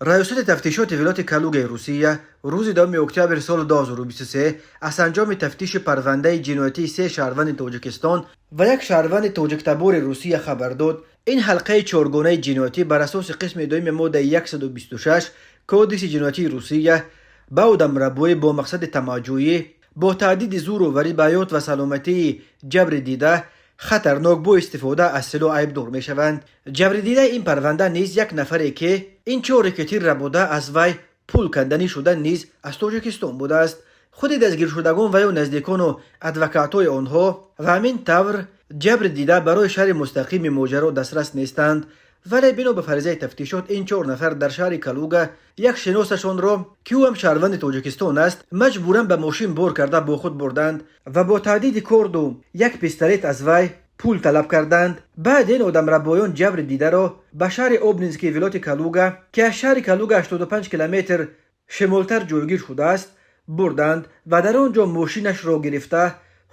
Раёсати тафтишоти вилояти Калугаи Русия рӯзи 10 октябри соли 2023 аз анҷоми тафтиши парвандаи ҷиноятии се шаҳрванди Тоҷикистон ва як шаҳрванди тоҷиктабори Русия хабар дод. Ин ҳалқаи чоргонаи ҷиноятӣ бар асоси қисми дуюми моддаи 126 Кодекси ҷиноятии Русия ба одамрабоӣ бо мақсади тамаъҷӯӣ, бо таҳдиди зӯроварӣ ба ҳаёт ва саломатии ҷабри дида хатарнок бо истифода аз силоҳ айбдор мешаванд. Ҷабридидаи ин парванда низ як нафаре, ки ин чор рэкетир рабуда, аз вай пул канданӣ шуда, низ аз Тоҷикистон будааст. Худи дастгиршудагон ва ё наздикону адвокатҳои онҳо ва ҳамин тавр ҷабри дида барои шарҳи мустақими моҷаро дастрас нестанд. Вале бино ба фаризаи тафтишот, ин чор нафар дар шаҳри Калуга як шиносашонро, ки ӯ ҳам шаҳрванди Тоҷикистон аст, маҷбуран ба мошин бор карда бо худ бурданд ва бо таҳдиди корду як пистолет аз вай пул талаб карданд. Баъд ин одамрабоён ҷабри дидаро ба шаҳри Обнински вилояти Калуга, ки аз шаҳри Калуга 85 километр шимолтар ҷойгир шудааст, бурданд ва дар он ҷо мошинашро гирифта,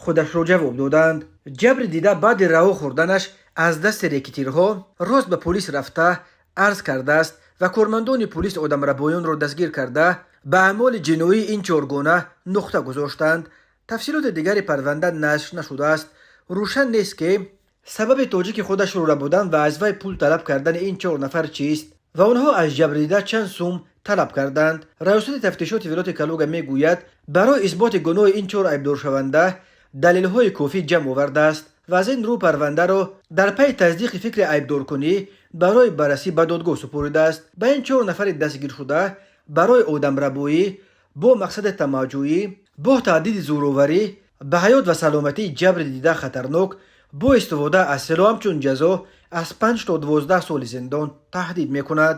худашро ҷавоб доданд. Ҷабри дида баъди раҳо хӯрданаш аз дасти рэкетирҳо рост ба полис рафта арз кардааст ва кормандони полис одамрабоёнро дастгир карда, ба аъмоли ҷиноии ин чоргона нуқта гузоштанд. Тафсилоти дигари парванда нашр нашудааст. Рӯшан нест, ки сабаби тоҷики худашро рабудан ва аз вай пул талаб кардани ин чор нафар чист ва онҳо аз ҷабрдида чанд сум талаб карданд. Раёсати тафтишоти вилояти Калуга мегӯяд, барои исботи гуноҳи ин чор айбдоршаванда далелҳои кофӣ ҷамъ овардааст ва аз ин рӯ парвандаро дар пайи тасдиқи фикри айбдоркунӣ барои баррасӣ ба додгоҳ супоридааст. Ба ин чор нафари дастгиршуда барои одамрабоӣ бо мақсади тамаъҷӯӣ, бо таҳдиди зӯроварӣ ба ҳаёт ва саломатии ҷабри дида хатарнок бо истифода аз силоҳ ҳамчун ҷазо аз 5 то 12 соли зиндон таҳдид мекунад.